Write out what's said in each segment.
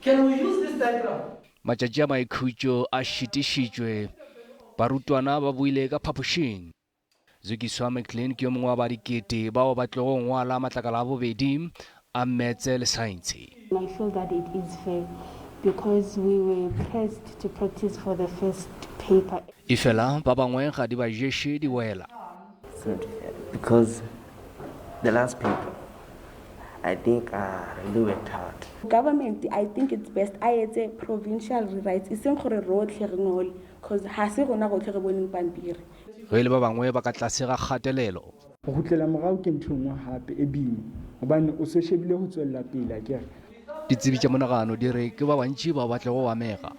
Can we use this diagram? Matšatši a maikhutšo a šitišitšwe, barutwana ba boile ka phapošing. Zukiswa McLean ke yo mongwe wa ba dikete bao ba tlogo ngwala matlakala a bobedi a Mmetse le Saense. I feel that it is fair because we were pressed to practice for the first paper. Efela ba bangwe ga di ba ješe di wela. It's not fair because the last paper I think I really worked hard. Government I think it's best a etse provincial rewrites e seng gore rotlhe re ngole cause ga se rona rotlhe re boneng pampiri. Ge e le ba bangwe ba ka tlase ga kgatelelo. Ho kgutlela morao ke ntho e nngwe hape e boima hobane o so shebile ho tswella pele akere. Ditsebi tša monagano di re ke ba bantši bao ba tlogo amega.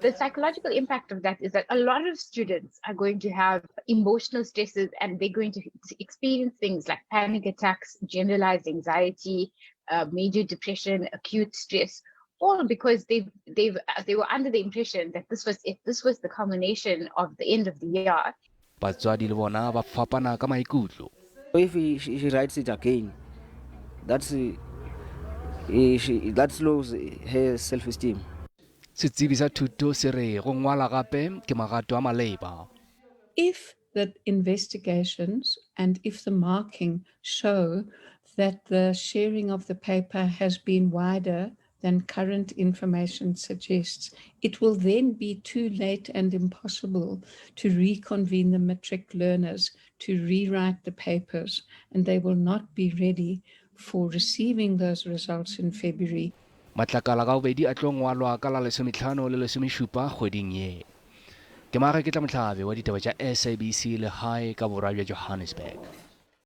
The psychological impact of that is that a lot of students are going to have emotional stresses and they're going to experience things like panic attacks, generalized anxiety, uh, major depression, acute stress, all because they've they've uh, they were under the impression that this was it, this was the culmination of the end of the year. Batswadi le bona ba fapana ka maikutlo. If he, she, she writes it again, that's, uh, she, that slows her self-esteem. Setsebi sa thuto se re go ngwala gape ke magato a maleba. If the investigations and if the marking show that the sharing of the paper has been wider than current information suggests, it will then be too late and impossible to reconvene the matric learners to rewrite the papers, and they will not be ready for receiving those results in February. Matlakala ka bobedi a tlo ngwalwa ka la lesometlhano le lesomešupa kgweding ye. Ke Mage Ketlamohlabe wa ditaba tša SABC legae ka borwa bja Johannesburg.